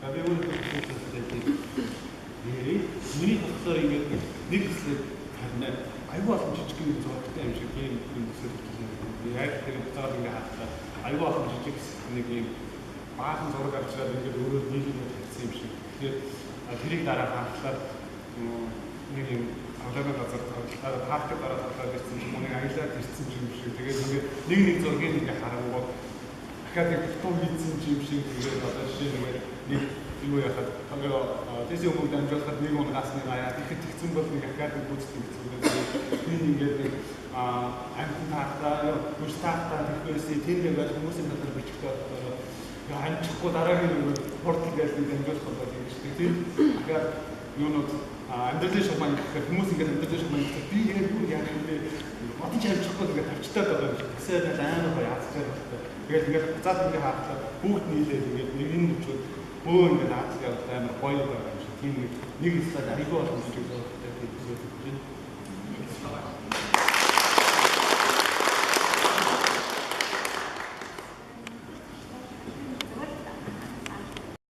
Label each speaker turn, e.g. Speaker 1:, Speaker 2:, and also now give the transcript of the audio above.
Speaker 1: За, би өөрөө хэлсэн нэрээ миний бодлоор ингээд нэг хэсэг харна, айгүй олон жижиг юм зурагтай юм шиг ийм юм төсөл бүтээлсэн. Яг тэр буцаад ингээд харахад айгүй олон жижиг нэг юм баахан зураг авчираад ингээд өөрөө нийлүүлээд тавьсан юм шиг. Тэгэхээр тэрийг дараа харахад нэг юм тоглоомын газар тоглолтоор паркт ороод тоглоод ирсэн юм уу, нэг аялаад ирсэн юм шиг. Тэгээд ингээд нэг нэг зургийг ингээд харангууд дахиад нэг дутуу хийсэн юм шиг. Тэгээд одоо жишээ нэг нэг юу яхад тоглоо тэсийн хүмүүс дамжуулахад нэг унгаас нэг аяа тэгэхэд тэгсэн бол нэг дахиад нэг гүйцэтгэх хэцүү байдаг. Би ингээд нэг амтан таахтаа юу хүч таахтаа тэгхээс тэнд яг хүмүүсийн талаар бичихтэй болохоор амжихгүй дараагийн нэг хурдл гэж нэг дамжуулах болоод ингэж тийм. Тэр дахиад юунууд амьдралын шугам гэхээр хүмүүс ингээд амьдралын шугам гэхээр би яг юу яах юм бэ, бодож амжихгүй ингээд тавчтаад байгаа юм шиг. Тэгсээр амар гоё яацтай байна. Тэгээд ингээд буцаад ингээд харахад бүгд нийлээд ингээд нэг энэ мөчүүд бөө ингээд наацдаг яваад амар гоё байгаа юм шиг. Тийм нэг нэг слайд айгүй олон жижиг зурагтай тийм төсөөлөж байна.